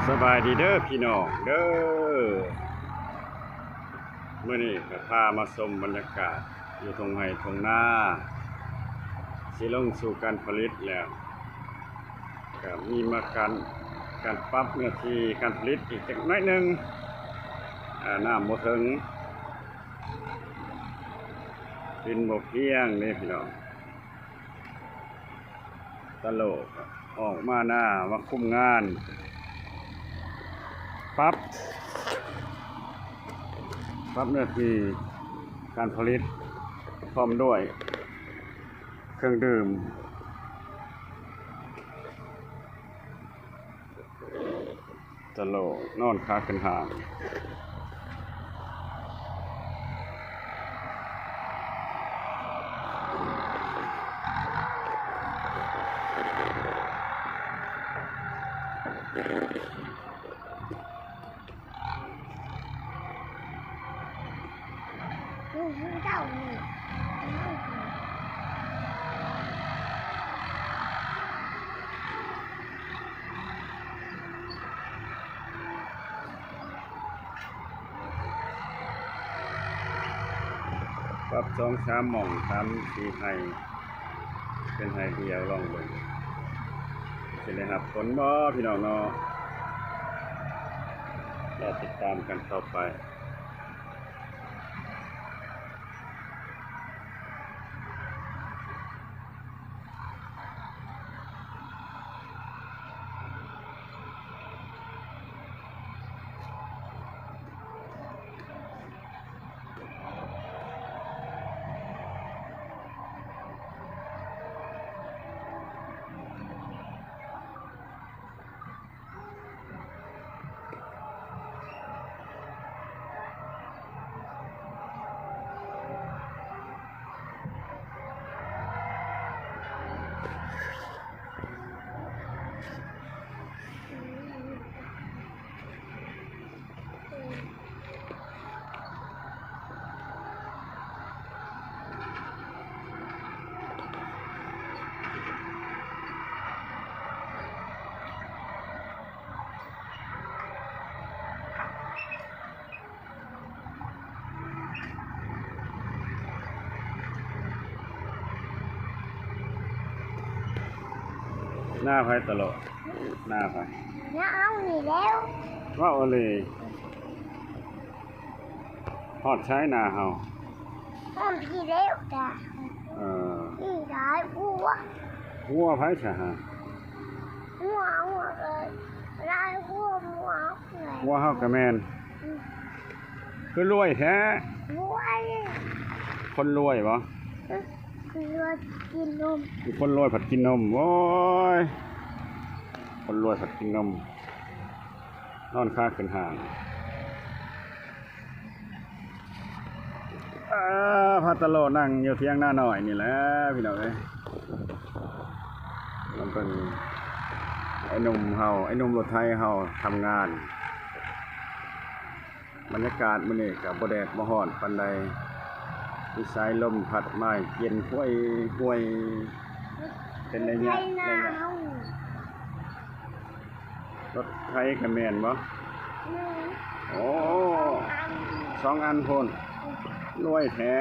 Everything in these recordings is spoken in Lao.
ສະບາຍດີເດີພີ່ນ້ອງເດີ ມື້ນີ້ກໍພາມາຊົມບັນຍາກາດຢູ່ທົ່ງໄຮ່ທົ່ງນາ ຊິລົງສູ່ການຜະລິດແລ້ວ ກໍມີມາການ ການປັບເນື້ອທີ່ການຜະລິດອີກຈັກໜ້ອຍໜຶ່ງ ອາ ນ້ຳບໍ່ເຖິງ ດິນບໍ່ພຽງເດ້ພີ່ນ້ອງ. ຕະໂຫຼກອອກມາໜ້າມາຄຸມງານ ປັບ ປັບເນື້ອທີ່ການຜະລິດ ພ້ອມດ້ວຍເຄື່ອງດື່ມ. ຕະໂຫຼກນອນຂາຂຶ້ນຫ້າງ. ປັບສອງສາມໝ່ອງ ສາມສີ່ໄຮ່ ເປັນໄຮ່ດຽວ ລອງເບິ່ງ ຊິໄດ້ຮັບຜົນບໍ່ພີ່ນ້ອງເນາະ. ລໍຕິດຕາມກັນຕໍ່ໄປ. ນາໃຜຕະຫຼອດ? ນາໃຜ? ນາເຮົານີ້ແລ້ວ. ເວົ້າອີ່ຫຼີ. ຮອດໃສນາເຮົາ? ຮອດພີ້ແລ້ວຈ້າ. ເອີ ອີ່ຫຼາຍຫົວ. ຫົວໃຜຊະຫາ? ຫົວ ຫົວ ເອີ ຫຼາຍຫົວ ຫົວ. ຫົວເຮົາກະແມ່ນ. ອືມ. ຄືລວຍແທ້? ລວຍ. ຄົນລວຍບໍ່? ອືມ. ຄົນລວຍກິນນົມ. ຄົນລວຍພັດກິນນົມ. ໂອ້ຍ ຄົນລວຍພັດກິນນົມ. ນອນຄາຂຶ້ນຫ້າງ. ອາ ພາຕະຫຼໍ່ນັ່ງຢູ່ຖຽງນານ້ອຍນີ້ແຫຼະພີ່ນ້ອງເອີຍ. ມາເບິ່ງໄອ້ໜຸ່ມເຮົາ ໄອ້ໜຸ່ມລົດໄຖເຮົາທຳງານ. ບັນຍາກາດມື້ນີ້ກະບໍ່ແດດບໍ່ຮ້ອນປານໃດ. ມີສາຍລົມພັດມາເຢັນຫ້ວຍໆ ເປັນໄລຍະ ໄລຍະ. ລົດໄຖກະແມ່ນບໍ່? ແມ່ນ. ໂອ້ ສອງອັນພຸ້ນ. ລວຍແທ້.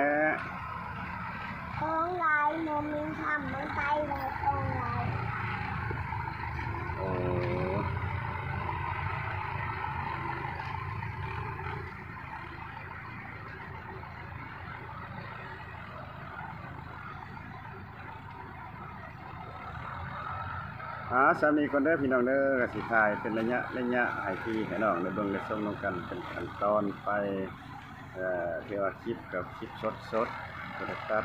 ຂອງຫຼາຍ ບໍ່ມີຄຳ ມັນໄປແລ້ວຂອງຫຼາຍ. ໂອ້. ອາ ສ່ຳນີ້ກ່ອນເດີພີ່ນ້ອງເດີ ກະຊິຖ່າຍເປັນໄລຍະໄລຍະ ໃຫ້ພີ່ໃຫ້ນ້ອງໄດ້ເບິ່ງໄດ້ຊົມນຳກັນເປັນຂັ້ນຕອນໄປ. ເອີ ຖືວ່າຄລິບກະຄລິບສົດໆ ບໍ່ໄດ້ຕັດ.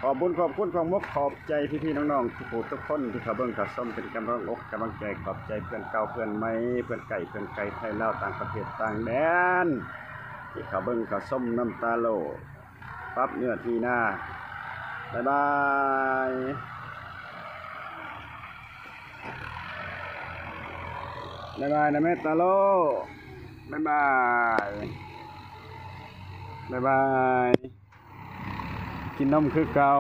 ຂອບບຸນຂອບຄຸນຂອບມົກຂອບໃຈພີ່ໆນ້ອງໆທຸກຜູ້ທຸກຄົນທີ່ເຂົ້າເບິ່ງເຂົ້າຊົມເປັນກຳລັງອົກກຳລັງໃຈ. ຂອບໃຈເພື່ອນເກົ່າເພື່ອນໃໝ່ ເພື່ອນໃກ້ເພື່ອນໄກ ໄທລາວ ຕ່າງປະເທດຕ່າງແດນ ທີ່ເຂົ້າເບິ່ງເຂົ້າຊົມນຳຕາໂລ ປັບເນື້ອທີ່ນາ. ບາຍບາຍ. ບາຍບາຍນະແມ່ຕາໂລ. ບາຍບາຍ. ບາຍບາຍ. ກິນນົມຄືເກົ່າ.